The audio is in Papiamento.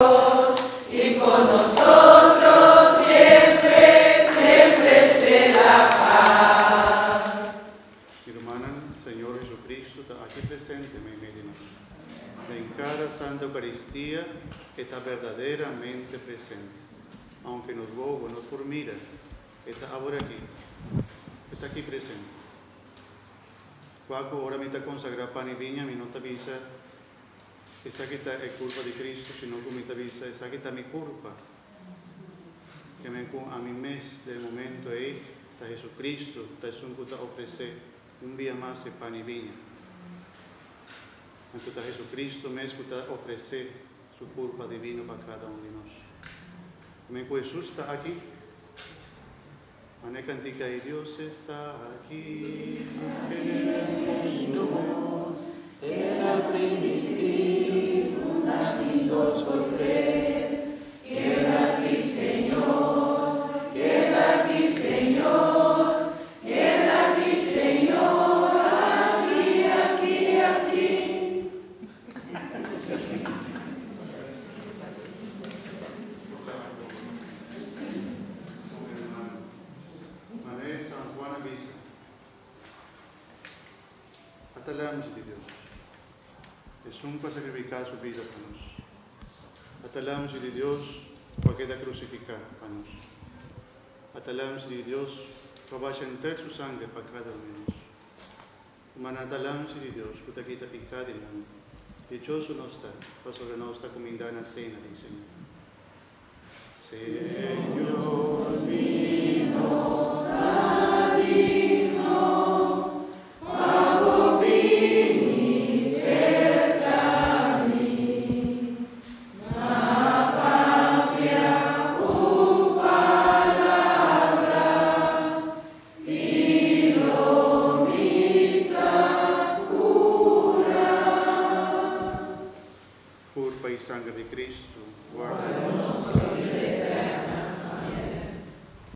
Y con nosotros siempre, siempre esté la paz. Rumannan, Señor Jesucristo ta aki presente meimei di nos. Den kada Santa Eukaristia E ta berdaderamente presente. Aunke nos wowo no por mira, E ta awor aki. E ta aki presente. Kua ku ora mi ta konsagrá pan i biña, mi no ta bisa, Esaki ta e kurpa di Kristu, sino ku mi ta bisa, Esaki ta mi kurpa. Ke men ku ami mes den e momento ei ta Jesucristo ta esun ku ta ofresé un bia mas e pan i biña. Anto ta Jesucristo mes ku ta ofresé Su kurpa divino pa kada un di nos. Ke men ku Jesus ta aki. Mane kantika ei, Dios está aquí, Queremos Él primintí, un, ni dos o tres. Keda aki, Señor, keda aki, Señor, keda aki, Señor, aki, aki, aki. Mane San Juan a bisa, Ata Lamchi di Dios, esun ku a sakrifiká su bida pa nos. Ata Lamchi di Dios ku a keda krusifiká pa nos. Ata Lamchi di Dios ku a basha henter su sangre pa kada un di nos. Mana ta Lamchi di Dios ku ta kita piká di mundu. Dichoso nos ta, pasobra nos ta kumindá na sena di Señor. Señor, mi no ta digno pa bo bini serka mi, ma papia un palabra i lo mi ta kurá. Kurpa i sanger di Kristu, warda nos.